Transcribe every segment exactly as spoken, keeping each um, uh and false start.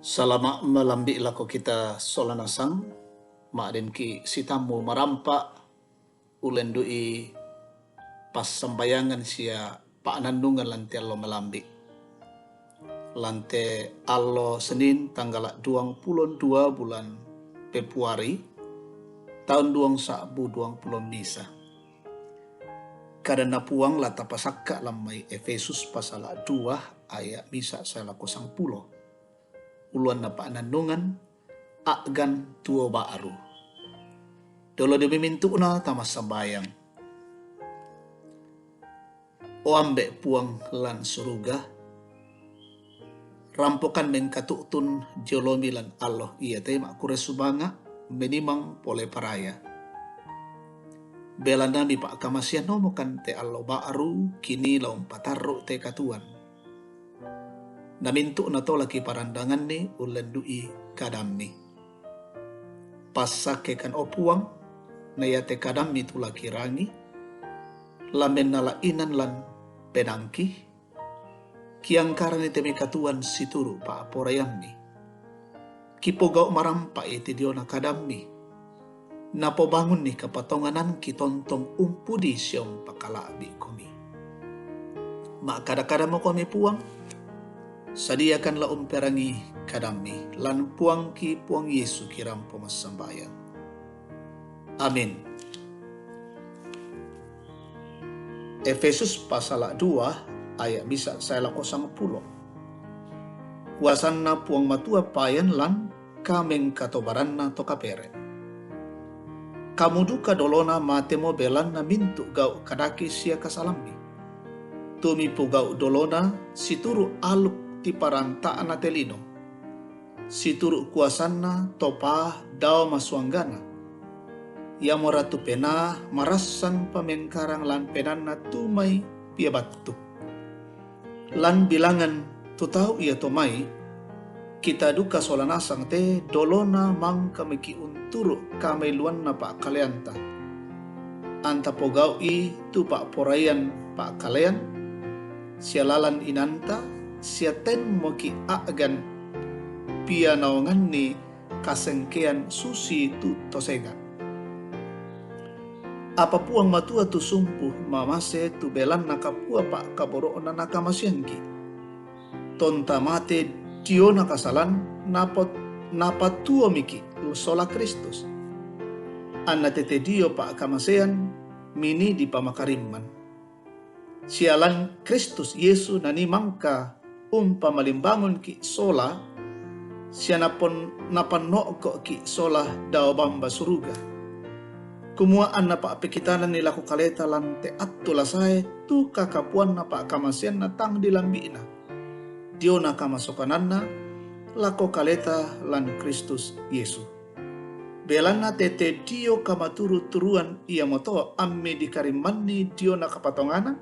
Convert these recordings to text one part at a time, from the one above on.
Salama' malambi' lako kita sola nasang, ma'dinki' sitammu marampa' ullendu'i passambayangan sia pa'nannungan lan te allo malambi'. Lan te allo Senin, tanggala' duangpulo dua bulan Februari, taun duang sa'bu duangpulo misa. Kadanna Puang la tapasakka' lan mai Efesus pasala' dua aya' misa' sae lako sangpulo. Uluanna pa'nannungan, a'gan tuo ba'ru. Dolo dio mintu'na tamassambayang. O Ambe' Puang lan suruga, rampokan mengkatu'tun dio olomi lan allo iate ma'kurre sumanga' menimang pole paraya. Belanna mipa'kamasean omokan te allo ba'ru kinii la umpatarru' te katuoan. Na mintu'na to la kiparandanganni ullendu'i kadammi. Passakkekan, o Puang, na iate kadammi tu la kirangi, la mennala inan lan penaangki, kiangkaranni te mai katuoan situru' pa'poraiammi. Kipogau' marampa'i te diona kadammi, napobangunni kapatonganangki tontong umpudi sia umpakala'bi'komi. Ma'kada-kadamokomi Puang, sadiakan la umperangi kadammi, lan Puangki Puang Yesu kirampo massambayang. Amin. Efesus pasala' dua aya' misa' sae lako sangpulo. Kuasanna Puang Matua payan lan kamengkatobaranna to kapere'. Kamu duka dolona matemo belanna mintu' gau' kadake sia kasalammi. Tu mipogau' dolona situru' aluk tiparanta'na te lino, situru' kuasanna to paa dao masuanggana. Iamora tu penaa marassan pamengkarang lan penaanna tu mai piabattu. Lan bilangan tu tau iato mai, kita duka sola nasang te dolona mangkamiki' unturu' kamailuanna pa'kaleanta. Anta pogau'i tu pa'poraian pa'kalean, sia lalan inanta, sia temmoki' a'gan pianaonganni kasengkean susi tu to senga'. Apa Puang Matua tu sumpu mamase tu belanna kapua pa'kaboro'na nakamaseangki'. Tonta mate diona kasalan napat-, napatuomiki' sola Kristus. Anna tete dio pa'kamasean minii dipamakarimman. Sia lan Kristus Yesu nanii mangka umpamalimbangunki' sola, sia napon-, napanno'ko'ki' sola dao bamba suruga. Kumua anna pa'pekitananni lako kaleta lan te attu la sae tu kakapuanna pa'kamaseanna tang dilambi'na, diona kamasokananna lako kaleta lan Kristus Yesu. Belanna tete dio kamaturu-turuan iamoto ammi dikarimmanni diona kapatonganan,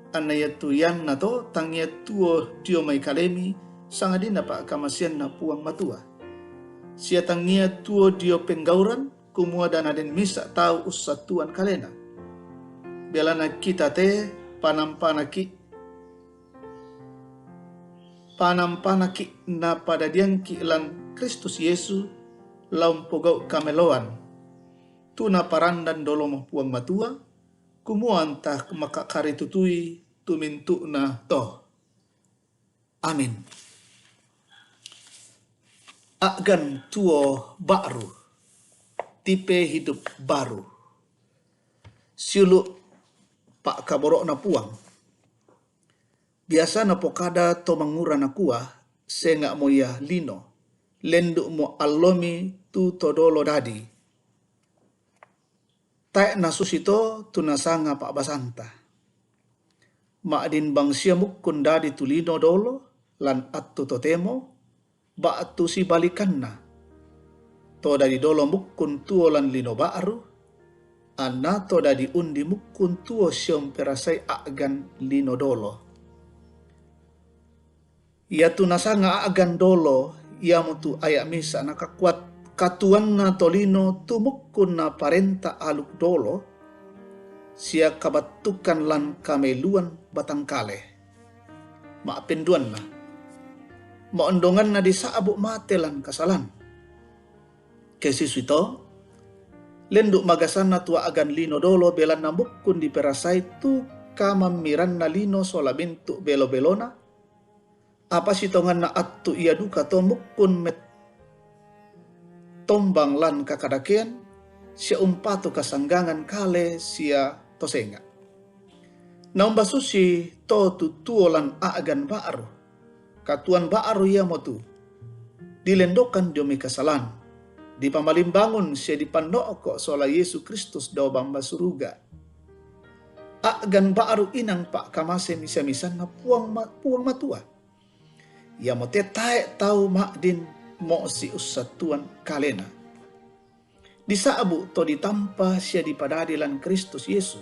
anna iatu iannato tangia tuo dio mai kalemi, sangadinna pa'kamaseanna Puang Matua. Sia tangia tuo dio penggauran, kumua danaden misa' tau ussattuan kalena. Belanna kita te panampanaki', panampanaki' napadadiangki' lan Kristus Yesu la umpogau' kameloan, tu naparandan dolomo Puang Matua, kumua anta makakaritutui tu mintu'na to. Amin. A'gan tuo ba'ru, tipe hidup baru. Siulu' pa'kaboro'na Puang. Biasa napokada to mangura nakua, senga'mo ia lino, lendu'mo allomi tu to dolo dadi. Tae' nasusito tu nasanga pa'basanta. Ma'din bang sia mukkun dadi tu lino dolo lan attu totemo, ba'tu sibalikanna. To dadi dolo mukkun tuo lan lino ba'ru, anna to dadi undi mukkun tuo sia umperasai a'gan lino dolo. Iatu nasanga a'gan dolo, iamotu aya' misa' nakakuat katuoanna tolino tu mukkun naparenta aluk dolo, sia kabattukan lan kamailuan batangkale. Ma'penduanna. Mo'ondonganna disa'bu mate lan kasalan. Ke susi to, lendu' magasanna tu a'gan lino dolo belanna mukkun diperasai tu kamammiranna lino sola mintu' belo-belona, apa sitonganna attu ia duka to mukkun met-, tombang lan kakadakean, sia umpatu kasanggangan kale sia to senga'. Naumba susi to tu tuo lan a'gan ba'ru, katuoan ba'ru iamotu dilendokan dio mai kasalan, dipamalimbangun sia dipanno'ko' sola Yesu Kristus dao bamba suruga. A'gan ba'ru inang pa'kamase misa-misanna Puang Ma-, Puang Matua. Iamote tae' tau ma'din mo'si ussattuan kalena. Disa'bu to ditampa sia dipadadi lan Kristus Yesu,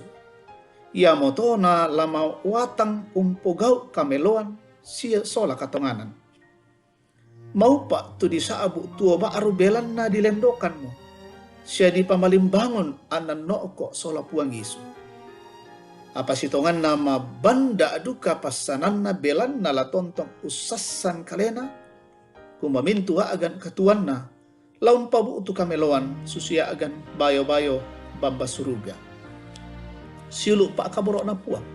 iamoto na la mawatang umpogau' kameloan sia sola katonganan. Maupa' tu disa'bu tuo ba'ru belanna dilendokanmo, sia dipamalimbangun ananno'ko' sola Puang Yesu. Apa sitonganna mabanda' duka passananna belanna la tontong ussassan kalena, kumua mintu' a'gan katuoanna, la umpabu'tu kameloan susi a'gan bayo-bayo bamba suruga. Siulu' pa'kaboro'na Puang.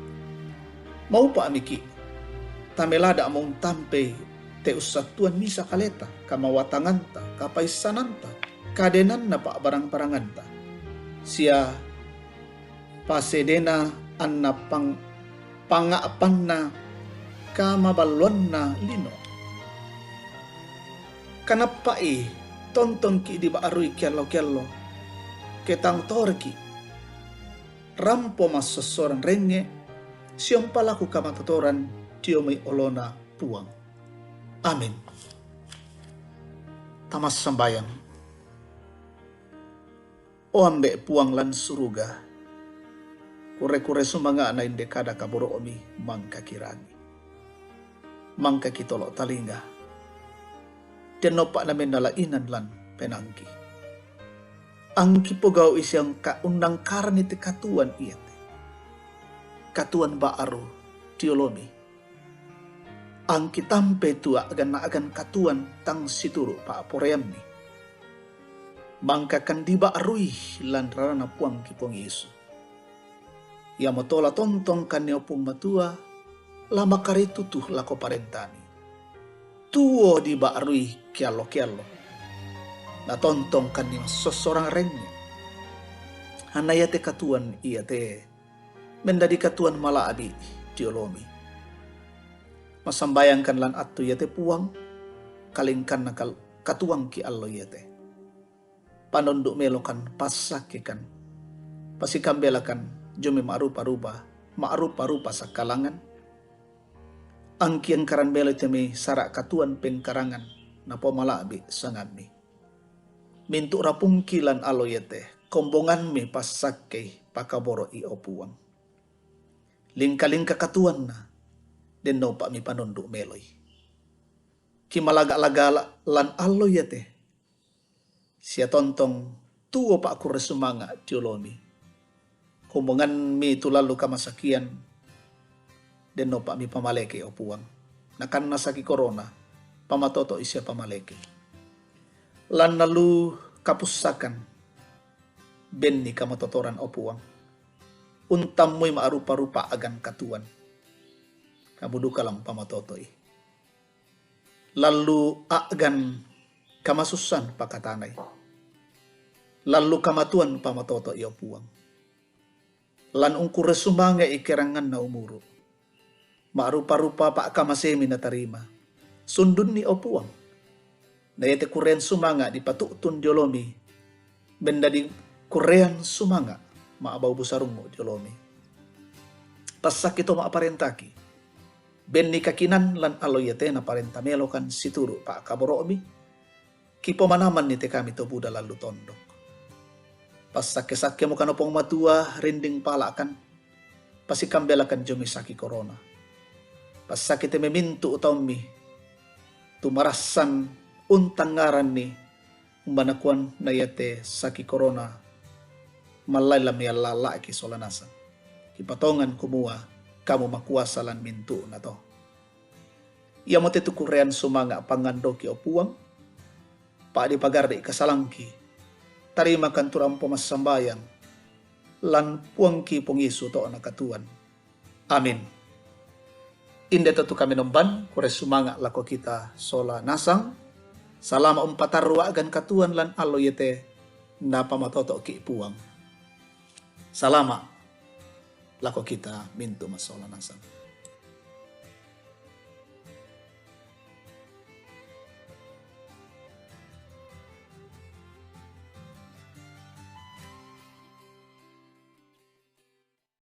Maupa'miki', tamelada'mo untampei te ussattuan misa kaleta, kamawatanganta, kapaissananta, kadenanna pa'barang-baranganta, sia pasedena anna pang-, panga'panna kamaballoanna lino. Kanappa'i tontongki' diba'rui kiallo-kiallo, ke tang toriki', rampo massossorang rengnge', sia umpalaku kamatotoran dio mai olona Puang. Amin. Tamassambayang. O Ambe' Puang lan suruga, kure-kure sumanga'na inde kada kaboro'mi mangka kirangi. Mangka kitolo' talinga. Dennopa' namennala inan lan penaangki. Angki pogau'i sia angka unnangkaranni te katuoan iate. Katuoan ba'ru dio olomi. Angki tampei tu a'gan-a'gan katuoan tang situru' pa'poraiammi. Mangkakan diba'rui lan rana'na Puangki Puang Yesu. Iamoto la tontongkanni o Puang Matua, la makaritutu lako parentami. Tuo diba'rui kiallo-kiallo. La tontongkanni massossorang rengnge'. Anna iate katuoan iate mendadi katuoan mala'bi' dio olomi. Massambayangkan lan attu iate Puang, kalingkanna kal-, katuoangki allo iate. Panondu' melokan, passakkekan, pasikambelakan dio mai ma'rupa-rupa, ma'rupa-rupa sakkalangan. Angki angkaran meloi te mai sara' katuoan pengkarangan, napomala'bi' sangammi. Mintu' rapungki lan allo iate, kombongammi passakkei pakaboro'i o Puang. Lingka-lingka katuoanna, dennopa'mi panondu' meloi. Kimalaga'-laga' lan allo iate, sia tontong tuo pa'kurre sumanga' dio olomi. Kombongammi tu lallu kamasakian, dennopa'mi pamalekei o Puang. Nakanna saki korona, pamatoto'i sia pamalekei. Lan allu kapussakan, benni kamatotoran o Puang. Untammui ma'rupa-rupa a'gan katuoan. Kamu duka la umpamatoto'i. Lallu a'gan kamasussan pakatanai. Lallu kamatuan pamatoto'i o Puang. Lan ungkurre sumanga'i keranganna umuru'. Ma'rupa-rupa pa'kamasemi natarima. Sundunni o Puang. Na iate kurrean sumanga' dipatu'tun dio olomi. Mendadi kurrean sumanga' ma'bau busarungngu' dio olomi. Passakke to ma'parentaki. Benni kakinaan lan allo iate naparenta melokan situru' pa'kaboro'mi. Kipomanamanni te kami to buda lallu tondok. Passakke-sakkemo kan o Puang Matua, rinding pala'kan, pasikambelakan dio mai saki korona. Passakke te mai mintu' taummi, tu marassan untangngaranni, umba nakuan na iate saki korona, mallai la mialla-alla'ki sola nasang. Kipatongan kumua, kamu makuasa lan mintu'na to. Iamote tu kurean sumanga' pangandoki, o Puang, pa'di pagardi' kasalangki. Tarimakan tu rampo massambayang lan Puangki Puang Yesu to'na katuoan. Amin. Inde to tu kami nomban, kure sumanga' lako kita sola nasang. Salama' umpatarru a'gan katuoan lan allo iate napamatoto'ki Puang. Salama' lako kita mintu' massola nasang.